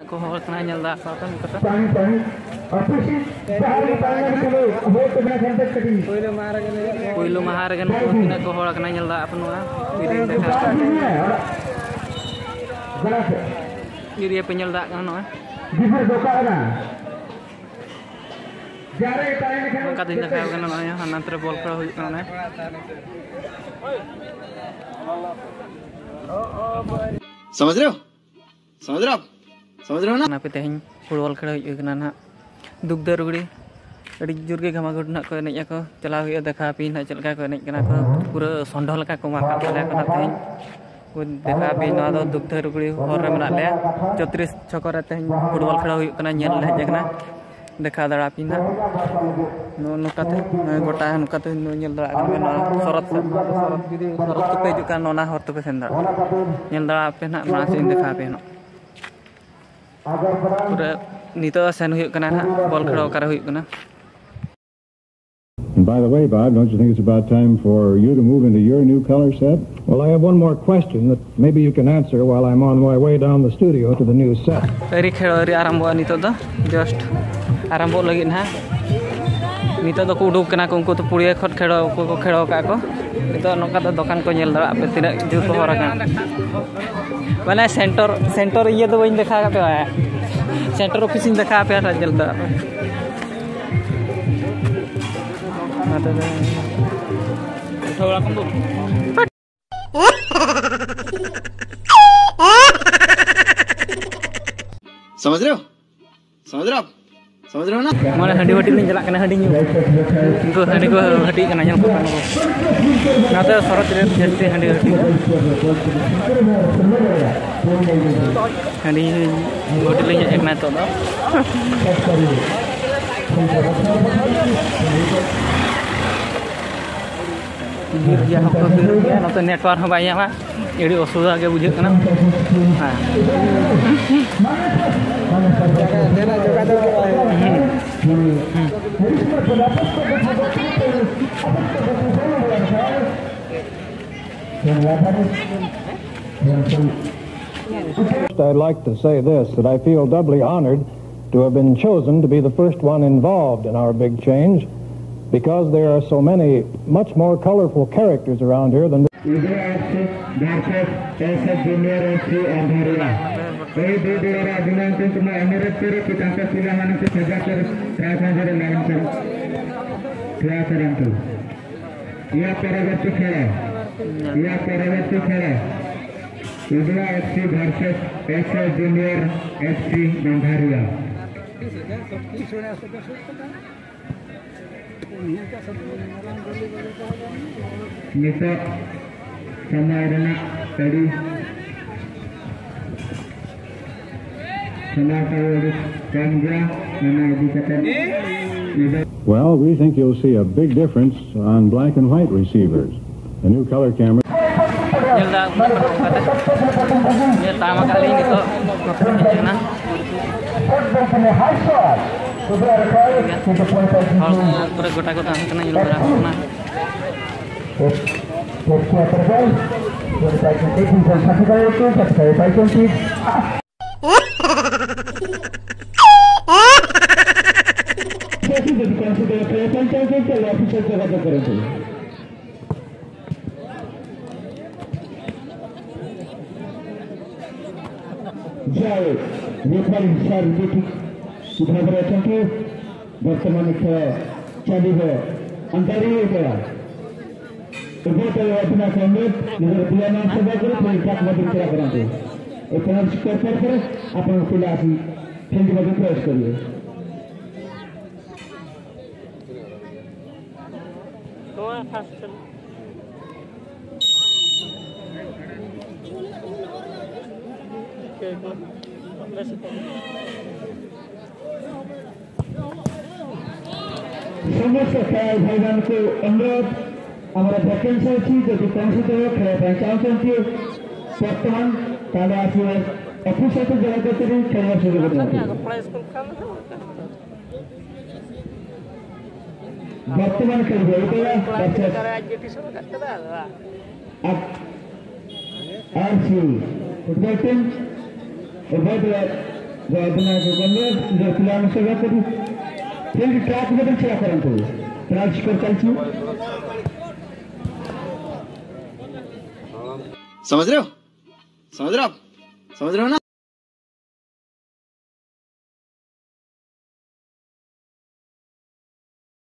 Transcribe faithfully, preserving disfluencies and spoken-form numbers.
ᱠᱚ ᱦᱚᱲ ᱠᱟᱱᱟ, ᱧᱮᱞ ᱫᱟ ᱠᱚ ᱟᱯᱮ ᱱᱚᱝᱠᱟ ᱛᱮ᱾ ᱯᱩᱭᱞᱩ ᱢᱟᱦᱟ ᱨᱮᱜᱮ ᱱᱩᱠᱩ ᱛᱤᱱᱟᱹᱜ ᱠᱚ ᱦᱚᱲ ᱠᱟᱱᱟ, ᱧᱮᱞ ᱫᱟ ᱟᱯᱮ ᱱᱚᱣᱟ video ᱧ ᱫᱮᱠᱷᱟᱣ ᱠᱟᱱᱟ᱾ ᱡᱩᱫᱤ ᱯᱮ ᱧᱮᱞ ᱫᱟᱲᱮᱭᱟᱜ ᱠᱟᱱᱟ, ᱱᱚᱜᱼᱚᱭ ᱱᱚᱝᱠᱟ ᱛᱤᱧ ᱫᱮᱠᱷᱟᱣ ᱠᱟᱱᱟ, ᱱᱚᱜᱼᱚᱭ ᱦᱟᱱᱟ ᱱᱚᱛᱮ ᱨᱮ ᱵᱚᱞ ᱠᱷᱮᱞ ᱦᱩᱭᱩᱜ ᱠᱟᱱᱟ᱾ ᱚᱱᱮ समझ रहे हो? समझ रहे हो आप? समझ रहे हो ना? ᱚᱱᱟ ᱯᱮ ᱛᱮᱦᱮᱧ ᱯᱷᱩᱴᱵᱚᱞ ᱠᱷᱮᱞ ᱦᱩᱭᱩᱜ ᱠᱟᱱᱟ ᱱᱟᱦᱟᱜ ᱫᱩᱜᱽᱫᱟᱹ ᱨᱩᱜᱽᱲᱤ᱾ ᱟᱹᱰᱤ ᱡᱳᱨ ᱜᱮ ᱜᱷᱟᱢᱟᱜᱷᱩᱴ ᱱᱟᱦᱟᱜ ᱠᱚ ᱮᱱᱮᱡ ᱟᱠᱚ᱾ ᱪᱟᱞᱟᱣ ᱦᱩᱭᱩᱜᱼᱟ, ᱫᱮᱠᱷᱟᱣ ᱟᱯᱮᱭᱟᱹᱧ ᱱᱟᱦᱟᱜ ᱪᱮᱫ ᱞᱮᱠᱟ ᱠᱚ ᱮᱱᱮᱡ ᱠᱟᱱᱟ ᱠᱚ᱾ ᱯᱩᱨᱟᱹ ᱥᱚᱸᱰᱷᱚ ᱞᱮᱠᱟ ᱠᱚ ᱢᱟᱨᱠᱟᱜ ᱛᱟᱞᱮᱭᱟ ᱠᱚ ᱱᱟᱦᱟᱜ ᱛᱮᱦᱮᱧ᱾ ᱠᱚ ᱫᱮᱠᱷᱟᱣ ᱟᱯᱮᱭᱟᱹᱧ, ᱱᱚᱣᱟ ᱫᱚ ᱫᱩᱜᱽᱫᱟᱹ ᱨᱩᱜᱽᱲᱤ ᱦᱚᱨ ᱨᱮ ᱢᱮᱱᱟᱜ ᱞᱮᱭᱟ᱾ ᱪᱚᱛᱨᱤᱥ ᱪᱷᱚᱠᱚ ᱨᱮ ᱛᱮᱦᱮᱧ ᱯᱷᱩᱴᱵᱚᱞ ᱠᱷᱮᱞ ᱦᱩᱭᱩᱜ ᱠᱟᱱᱟ, ᱧᱮᱞ ᱞᱮ ᱦᱮᱡ ᱟᱠᱟᱱᱟ᱾ ᱫᱮᱠᱷᱟᱣ ᱫᱟᱲᱮ ᱟᱯᱮᱭᱟᱹᱧ ᱱᱟᱦᱟᱜ᱾ ᱱᱚᱜᱼᱚ ᱱᱚᱝᱠᱟ ᱛᱮ, ᱱᱚᱜᱼᱚᱭ ᱜᱚᱴᱟ ᱱᱚᱝᱠᱟ ᱛᱮ ᱧᱮᱞ ᱫᱟᱲᱮᱭᱟᱜ ᱠᱟᱱᱟ ᱯᱮ᱾ ᱱᱚᱣᱟ ᱥᱚᱨᱚᱛ ᱥᱮᱫ, ᱥᱚᱨᱚᱛ ᱡᱩᱫᱤ ᱥᱚᱨᱚᱛ ᱛᱮᱯᱮ ᱦᱤᱡᱩᱜ ᱠᱷᱟᱱ, ᱱᱚᱣᱟ ᱦᱚᱨ ᱛᱮᱯᱮ ᱥᱮᱱ ᱫᱟᱲᱮᱭᱟᱜᱼᱟ᱾ ᱧᱮᱞ ᱫᱟᱲᱮ ᱟᱯᱮ ᱱᱟᱦᱟᱜ, ᱱᱚᱣᱟ ᱥᱮᱫ ᱤᱧ ᱫᱮᱠᱷᱟᱣ ᱟᱯᱮᱭᱟ ᱱᱟᱦᱟᱜ᱾ ᱯᱩᱨᱟᱹ ᱱᱤᱛᱚᱜ ᱥᱮᱱ ᱦᱩᱭᱩᱜ ᱠᱟᱱᱟ ᱱᱟᱦᱟᱜ, ᱵᱚᱞ ᱠᱷᱮᱞ ᱚᱠᱟᱨᱮ ᱦᱩᱭᱩᱜ ᱠᱟᱱᱟ᱾ And by the way, Bob, don't you think it's about time for you to move into your new color set? Well, I have one more question that maybe you can answer while I'm on my way down the studio to the new set. ᱟᱹᱣᱨᱤ ᱠᱷᱮᱞ ᱟᱹᱣᱨᱤ ᱟᱨᱟᱢᱵᱚᱜᱼᱟ, ᱱᱤᱛᱚᱜ ᱫᱚ just ᱟᱨᱟᱢᱵᱚᱜ ᱞᱟᱹᱜᱤᱫ ᱱᱟᱦᱟᱜ᱾ ᱱᱤᱛᱚᱜ ᱫᱚᱠᱚ ᱩᱰᱩᱠ ᱠᱟᱱᱟ ᱠᱚ, ᱩᱱᱠᱩ ᱫᱚ ᱯᱩᱲᱤᱭᱟᱹ ᱠᱷᱚᱱ ᱠᱷᱮᱞ, ᱚᱠᱚᱭ ᱠᱚ ᱠᱷᱮᱞ ᱟᱠᱟᱫ ᱠᱚ᱾ ᱱᱤᱛᱚᱜ ᱱᱚᱝᱠᱟ ᱫᱚ ᱫᱚᱠᱟᱱ ᱠᱚ ᱧᱮᱞ ᱫᱟᱲᱮᱭᱟᱜᱼᱟ ᱯᱮ, ᱛᱤᱱᱟᱹᱜ ᱡᱳᱨ ᱠᱚ ᱦᱚᱲ ᱟᱠᱟᱱᱟ᱾ ᱢᱟᱱᱮ center, center ᱤᱭᱟᱹ ᱫᱚ ᱵᱟᱹᱧ ᱫᱮᱠᱷᱟᱣ ᱠᱟᱜ ᱯᱮᱭᱟ᱾ Center office ᱤᱧ ᱫᱮᱠᱷᱟᱣ ᱟᱯᱮᱭᱟ, ᱧᱮᱞ ᱫᱟᱲᱮᱭᱟᱜᱼᱟ ᱯᱮ᱾ ᱚᱱᱟ ᱛᱮᱫᱚ समझ रहे हो? समझ रहे हो आप? समझ रहे हो ना? ᱢᱟᱱᱮ ᱦᱟᱺᱰᱤ ᱵᱷᱟᱹᱴᱤ ᱞᱤᱧ ᱪᱟᱞᱟᱜ ᱠᱟᱱᱟ, ᱦᱟᱺᱰᱤ ᱧᱩ᱾ ᱩᱱᱠᱩ ᱦᱟᱺᱰᱤ ᱠᱚ ᱵᱷᱟᱹᱴᱤᱜ ᱠᱟᱱᱟ, ᱧᱮᱞ ᱠᱚ ᱠᱟᱱᱟ ᱠᱚ᱾ ᱱᱚᱛᱮ ᱥᱚᱨᱚᱛ ᱨᱮ ᱡᱟᱹᱥᱛᱤ ᱦᱟᱺᱰᱤ ᱵᱷᱟᱹᱴᱤ᱾ ᱦᱟᱺᱰᱤ ᱵᱷᱟᱹᱴᱤ ᱞᱤᱧ ᱦᱮᱡ ᱟᱠᱟᱱᱟ ᱱᱤᱛᱚᱜ ᱫᱚ᱾ ᱵᱤᱨ ᱜᱮᱭᱟ ᱦᱚᱸᱠᱚ ᱵᱤᱨ ᱜᱮᱭᱟ, ᱱᱚᱛᱮ network ᱦᱚᱸ ᱵᱟᱭ ᱧᱟᱢᱟ, ᱟᱹᱰᱤ ᱚᱥᱩᱵᱤᱫᱷᱟ ᱜᱮ ᱵᱩᱡᱷᱟᱹᱜ ᱠᱟᱱᱟ᱾ ᱦᱮᱸ᱾ ᱦᱩᱸ᱾ ᱦᱩᱸ᱾ First, I'd like to say this, that I feel doubly honored to have been chosen to be the first one involved in our big change, because there are so many much more colorful characters around here than. Ugra F C versus S S Junior F C Andharia। ଏହି ଦୁଇ ଦଳର ଅଧିନାୟକଙ୍କୁ ମୁଁ ଅନୁରୋଧ କରୁଛି, ତାଙ୍କ ପିଲାମାନଙ୍କୁ ସଜା କରି ଟ୍ରାକ୍ ମଝିରେ ଲାଇନ୍ କରି ଠିଆ କରନ୍ତୁ। ଏହା ପରବର୍ତ୍ତୀ ଖେଳ, ଏହା ପରବର୍ତ୍ତୀ ଖେଳ। Udra F C versus S S Junior F C Gandharia। ᱱᱤᱛᱚᱜ ᱥᱚᱢᱚᱭ ᱨᱮᱱᱟᱜ ᱟᱹᱰᱤ ᱥᱚᱢᱚᱭ ᱠᱚ ᱟᱹᱰᱤ ᱠᱚᱢ ᱜᱮᱭᱟ, ᱚᱱᱟ ᱤᱫᱤ ᱠᱟᱛᱮ ᱱᱤᱛᱚᱜ Well, we think you'll see a big difference on black and white receivers. The new color camera. ᱧᱮᱞ ᱫᱟ ᱩᱱᱟᱹᱜ ᱠᱟᱛᱮ ᱧᱮᱞ ᱛᱟᱢ ᱟᱠᱟᱫ ᱞᱤᱧ ᱱᱤᱛᱚᱜ ᱱᱚᱛᱮ ᱞᱤᱧ ᱦᱮᱡ ᱮᱱᱟ᱾ ᱦᱚᱲ ᱠᱚ ᱯᱩᱨᱟᱹ ᱜᱚᱴᱟ ᱠᱚ ᱛᱟᱦᱮᱸ ᱠᱟᱱᱟ, ᱧᱮᱞ ᱵᱟᱲᱟ ᱦᱩᱭᱩᱜ ᱠᱟᱱᱟ᱾ ଯାଏ ରେଫାରୀ ସାର୍ ବିଠି ଭାବରେ ଅଛନ୍ତି। ବର୍ତ୍ତମାନ ଖେଳ ଚାଲିବ। ଆନ୍ଧାରୀ ହେଇଗଲା। ଉଭୟ ଦଳ ଅଭିନାଶ ଅନୁରୋଧ, ନିଜର ପିଲାମାନଙ୍କ ସେବା କରି ପୁଣି ଟ୍ରାକ୍ ମଧ୍ୟ ଛିଡ଼ା କରନ୍ତୁ। ଏ ପେନାଲ୍ଟି ସ୍କୋର ପଡ଼ିଥିଲେ ଆପଣଙ୍କ ପିଲା ଆସି ଫିଲ୍ଡ ମଧ୍ୟ ପ୍ରବେଶ କରିବେ। ସମସ୍ତ ଖେଳାଳି ଭାଇମାନଙ୍କୁ ଅନୁରୋଧ, ଆମର ଭ୍ୟାକେନ୍ସି ଅଛି। ଯଦି କୌଣସି ଦଳ ଖେଳିବା ପାଇଁ ଚାହୁଁଛନ୍ତି ବର୍ତ୍ତମାନ, ତାହେଲେ ଆସିବେ ଅଫିସ ସହିତ ଯୋଗାଯୋଗ କରି ଖେଳିବା ସୁଯୋଗ ଦିଅନ୍ତୁ। ବର୍ତ୍ତମାନ ଖେଳିବେ ଏଇ ଦଳ versus R C football team ଉଭୟ ଦଳ, ଦଳ, ଦଳ, ଦଳ, ଦଳ ପିଲାମାନେ ସବୁ କରି ଫିଲ୍ଡ ଟ୍ରାକ୍ ମଧ୍ୟ ଛିଡ଼ା କରନ୍ତୁ। ଟ୍ରାକ୍ ସ୍କୋର ଚାଲିଛି। समझ रहे हो? समझ रहे हो आप? समझ रहे हो ना?